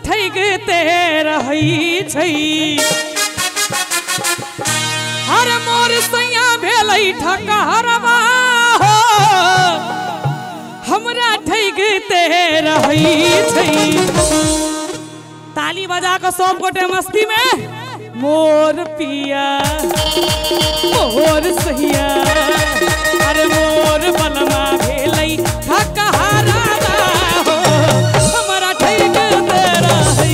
ठैगते रहै छै। अरे मोर सैया भेलै ठकहरवा हो, हमरा ठैगते रहै छै। ताली बजा के सब गोटे मस्ती में मोर पिया मोर सैया, अरे मोर बलमा भेलै ठकहरवा हो, हमरा ठैगते रहै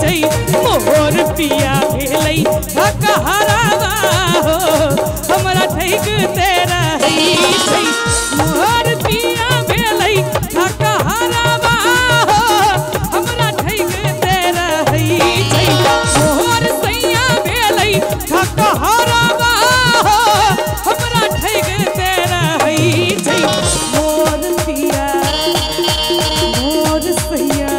छै। मोर पिया भेलै ठकहरवा हो, हमरा ठैगते रहै छै। मोर पिया भेलै ठकहरवा हो, हमरा ठैगते रहै छै। मोर सैया भेलै ठकहरवा हो, हमरा ठैगते रहै छै। मोर पिया मोर सैया,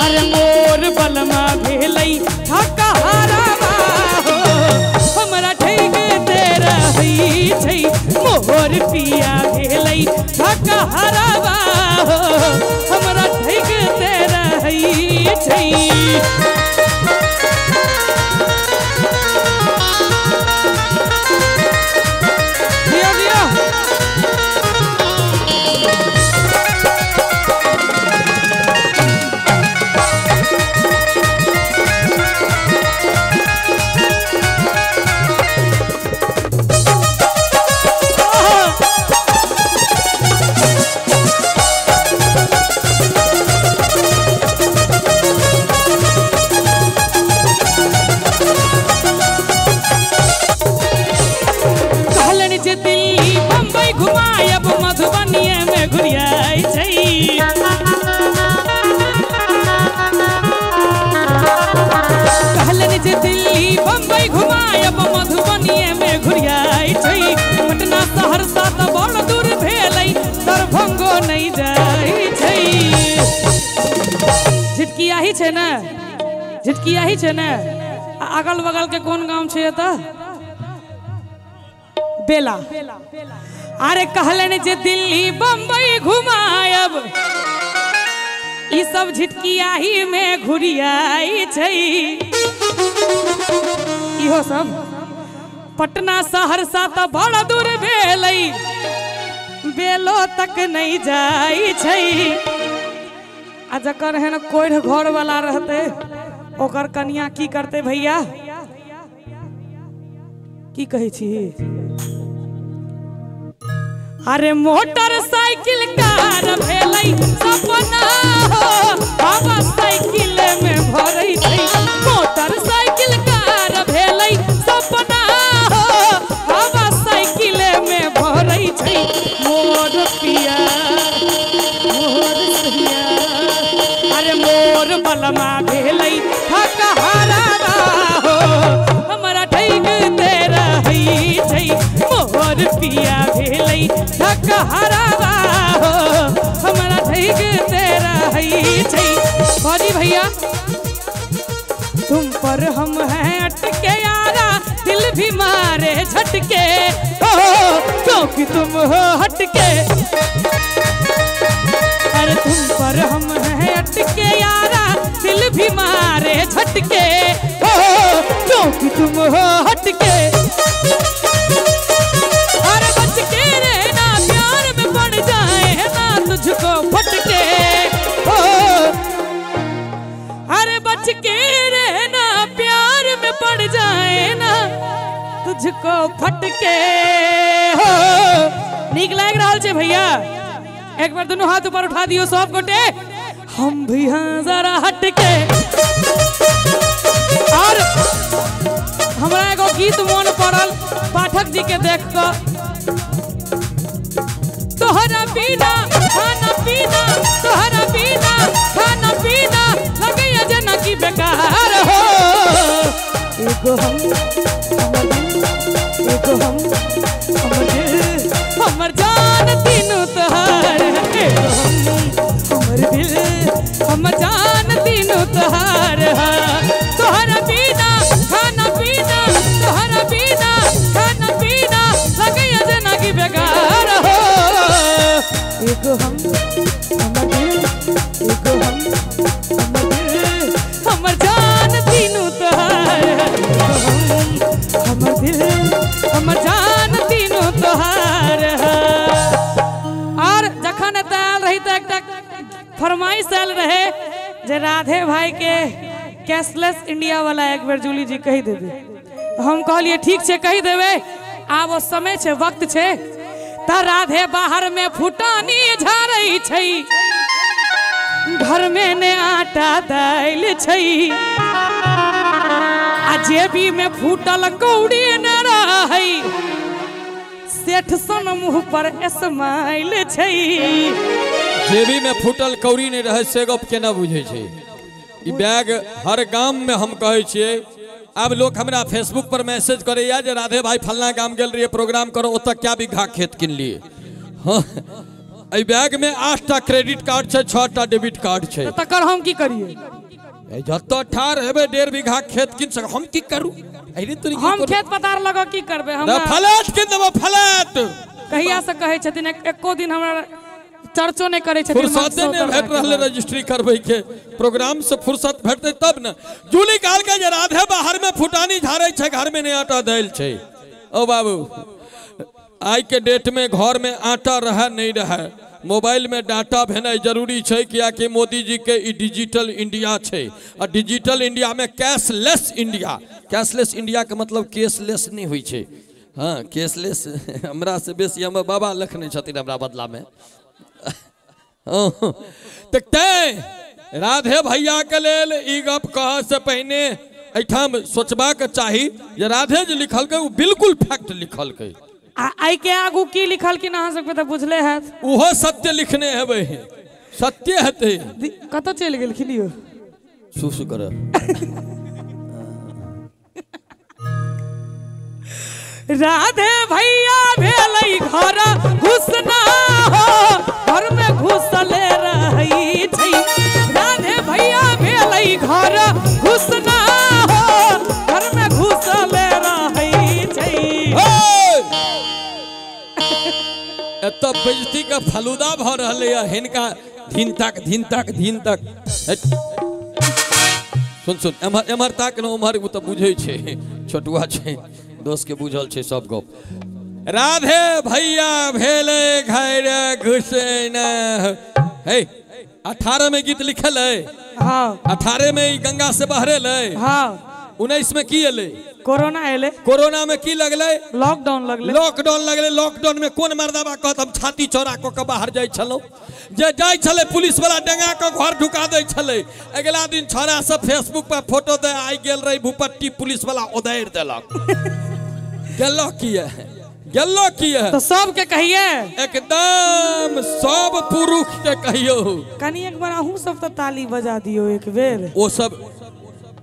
अरे मोर बलमा भेलै ठकहरवा हो, हमरा ठैगते रहै छै। मोर पिया भेलै ठकहरवा हो, हमरा ठैगते रहै छै। दिया दिया कहलनि जे दिल्ली बम्बई घुमायब, मधुबनीये में घुरियाइ छै। कहलनि जे दिल्ली बम्बई घुमायब, मधुबनीये में घुरियाइ छै। पटना सहरसा तऽ बड़ दूर भेलै, दरभंगो नहि जाइ छै। झिटकियाही छै ने, झिटकियाही छै ने। आ अगल बगल के कोन गाम छै एतऽ? बेला। अरे कहलनि जे दिल्ली बम्बई घुमायब, ई सब झिटकियाही में घुरियाइ छै। इहो सब पटना सहरसा तऽ बड़ दूर भेलै, बेलो तक नहि जाइ छै। आ जकर एहन कोढ़ि घर वाला रहतै, ओकर कनिया की करतै भैया? की कहै छी? अरे मोटर साइकिल कार भेलै सपना हो, हवा साइकिल में भरै छै। मोटर साइकिल कार भेलै सपना हो, हवा साइकिल में भरै छै। मोर पिया मोर सैया, अरे मोर बलमा भेलै ठकहरवा हो, हमरा ठैगते रहै छै। मोर पिया भेलै ठकहरवा हो, हमरा ठैगते रहै छै। फौजी भैया तुम पर हम हैं अटके यारा, दिल भी मारे झटके हो, क्योंकि तुम हो हटके। अरे तुम पर हम हैं अटके यारा, दिल भी मारे झटके हो, क्योंकि तुम हो हटके। अरे बच के रहना प्यार में पड़ जाए ना तुझको फटके हो, अरे बच के रहना प्यार में पड़ जाए ना तुझको फटके हो। नीक लाग रहल छै भैया? एक बार दोनों हाथ ऊपर उठा दियो सब गोटे। हम भी हैं जरा हटके। और हमरा एगो गीत मोन पड़ल पाठक जी के देख कऽ, तोहरा बिना खाना पीना, तोहरा बिना खाना पीना लगैया जेना कि बेकार हो। एगो हम हमर दिल, एगो हम हमर दिल, हमर जान तीनू तोहार। एगो हम हमर दिल, हमर जान तीनू तोहार। तोहरा बिना खाना पीना, तोहरा बिना खाना पीना लगैया जेना कि बेकार हो। एगो हम हमर दिल, एगो हम हमर दिल, हमर जान तीनू तोहार है। हमर दिल हमर जान तीनू तोहार है। और जखन एतऽ आयल रही तऽ एकटा फरमाइश आयल रहे जे राधे भाई के कैशलेस इंडिया वाला एक बेर जूली जी कहि देबै। हम कहलिए ठीक छै कहि देबै, आब ओ समय छै वक्त छै। त राधे बाहर में फुटानी झारै छै, घर में ने आटा दालि छै, आ जेबी में फूटल कौड़ी न रहै, सेठ सन मुँह पर स्माइल छै। जेबी में फूटल कौड़ी नहीं रहे से गप केना बुझै छै। ई बैग हर गाम में हम कहै छियै। आब लोग हमरा फेसबुक पर मैसेज करैया जे राधे भाई फलना गाम गेल रहिए प्रोग्राम करो, ओतऽ क्या बीघा खेत किनलिए। हाँ, एहि बैग में 8टा क्रेडिट कार्ड छै, 6टा डेबिट कार्ड छै। तकर हम की करिए? जतऽ ठाढ़ हेबै 1.5 बीघा खेत किन सक, हम की करू? हम खेत पतार लग की करबै? हम फ्लैट किन देबो, फ्लैट। कहिया से कहै छथिन, एको दिन हमरा चर्चो नहीं करै छथिन। फुर्सते नहीं भेट रहलै रजिस्ट्री करबै के, प्रोग्राम से फुर्सत भेटतै तब ने। जूली कहलकै जे राधे बाहर में फुटानी झारै छै, घर में नहीं आटा दालि छै। ओ बाबू, आइ के डेट में घर में आटा रहे नहीं रहे, मोबाइल में डाटा भेनाइ जरूरी छै, कियाकि मोदी जी के ई डिजिटल इंडिया छै, आ डिजिटल इंडिया में कैशलेस इंडिया। कैशलेस इंडिया के मतलब कैशलेस नहीं होइ छै। हाँ, कैशलेस हमरा से बेसी हमर बाबा लखने छथिन हमरा बदला में। तऽ तैं राधे भैया के लेल ई गप कहऽ से पहिने एहिठाम सोचबाक चाही जे राधे जे लिखलकै ओ बिल्कुल फैक्ट लिखलकै। आ एहि के आगू की लिखलखिन अहाँ सबके तऽ बुझले हैत। ओहो सत्य लिखने हेबै, सत्य हेतै। कतऽ चलि गेलखिन यौ? सुसु कर। राधे भैया भेलै घर घुसना हो, घर में घुसले रहै छै। राधे भैया भेलै घर घुसना हो, घर में घुसले रहै छै। एतऽ बेइज्जती के फलूदा भऽ रहलै है हिनका, धिन तक धिन तक धिन तक। सुन सुन, एम्हर एम्हर ताक ने, ओम्हर ओ तऽ बुझै छै, छोटुआ छै, दोस्त के बुझल छै सब गप। राधे भैया भेलै घर घुसना हे। 18 में गीत लिखल है। हाँ, 18 में गंगा से बहरेलै। हाँ, 19 में की एलै? कोरोना एलै। कोरोना में की लगलै? लॉकडाउन लगलै। लॉकडाउन लगलै। लॉकडाउन में कोन मर्दाबा कहत हम छाती चौड़ा कऽ के बाहर जाइ छलहुँ? जे जाइ छलै पुलिस वाला डेंगा के घर ढुका दै छलै। अगिला दिन छोड़ा सब फेसबुक पर फोटो दे आइ गेल रही भूपट्टी, पुलिस वाला उदारि देलक। गेलो किए? गेलो किए? तो सबके कहिए, एकदम सब पुरुष के कहियो। कनी एक बार अहूँ सब तो ताली बजा दियो एक बेर।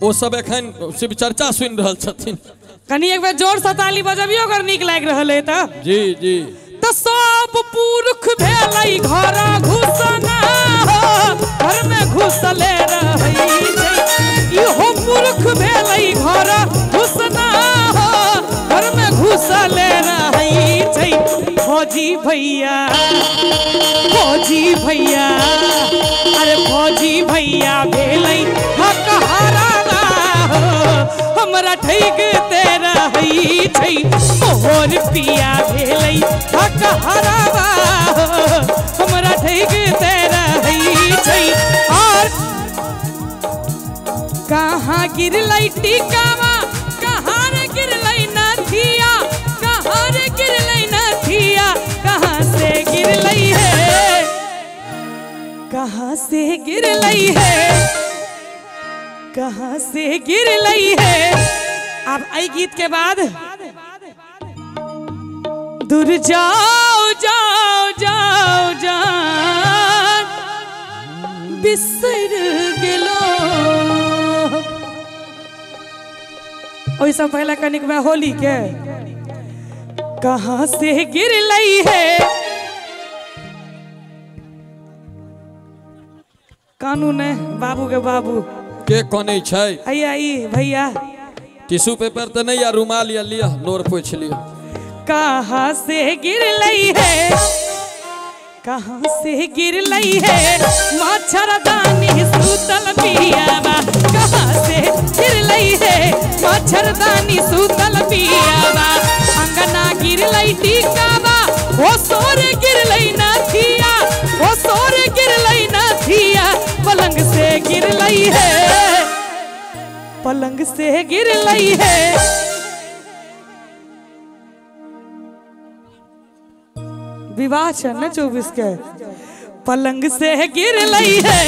ओ सब एखन शिव चर्चा सुनि रहल छथिन। कनी एक बेर जोर से ताली बजबियो अगर नीक लागि रहल है तऽ। जी जी। तो सब पुरुष भेलै घर घुसना हो, घर में घुसले रहै छै। इहो पुरुष भेलै घर घुसना हो, घर में घुसले रहै छै। फौजी भैया, फौजी भैया, अरे फौजी भैया भेलै हकहारा हो, हमरा ठैक ते रहै छै। मोहर पिया भेलै हकहारा हो, हमरा ठैक ते रहै छै। और कहाँ गिरलै टीकावा, कहाँ रे गिरलै नथिया, कहाँ रे गिरलै नथिया, कहाँ से गिरलै है, कहाँ से गिरलै है, कहाँ से गिरलै है। अब एहि गीत के बाद दूर जाओ जाओ जाओ जान बिसर गेलो। ओहिसँ पहले कनिक में होली के कहाँ से गिरलै है। कानून है बाबू के बाबू के कनै छै? अइया ई भैया टिश्यू पेपर तऽ नहीं या रुमाल या लिया नोर पोछि लिया। कहाँ से गिरलै है, कहाँ से गिरलै है मच्छरदानी सुतल पियाबा, कहाँ मच्छरदानी सूतल पियावा अंगना गिरलै टीकावा ओ सोरे गिरलै नथिया ओ सोरे गिरलै नथिया पलंग से गिरलै है पलंग से गिरलै है। विवाह छै ने 24 के पलंग से गिरलै है।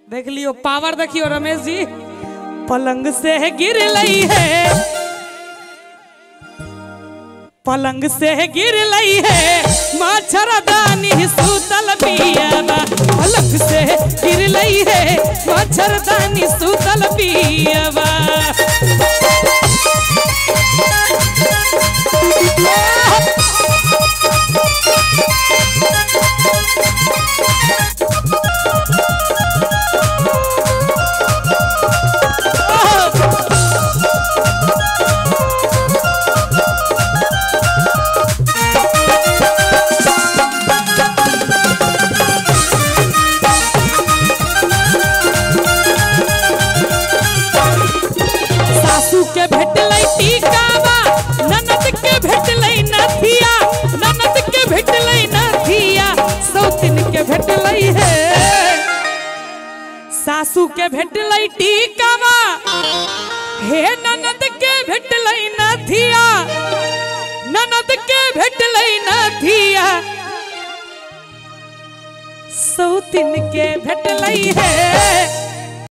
देख लियो पावर देखियो रमेश जी पलंग से गिरलै है पलंग से गिरलै है मच्छरदानी सूतल पियावा पलंग से गिरलै है मच्छरदानी सूतल पियावा। सासू के भेटलै टीकावा ननद के भेटलै नथिया ननद के भेटलै नथिया सौतिन के भेटलै है सासू के भेटलै टीकावा हे ननद के भेटलै नथिया ननद के भेटलै नथिया सौतिन के भेटलै है।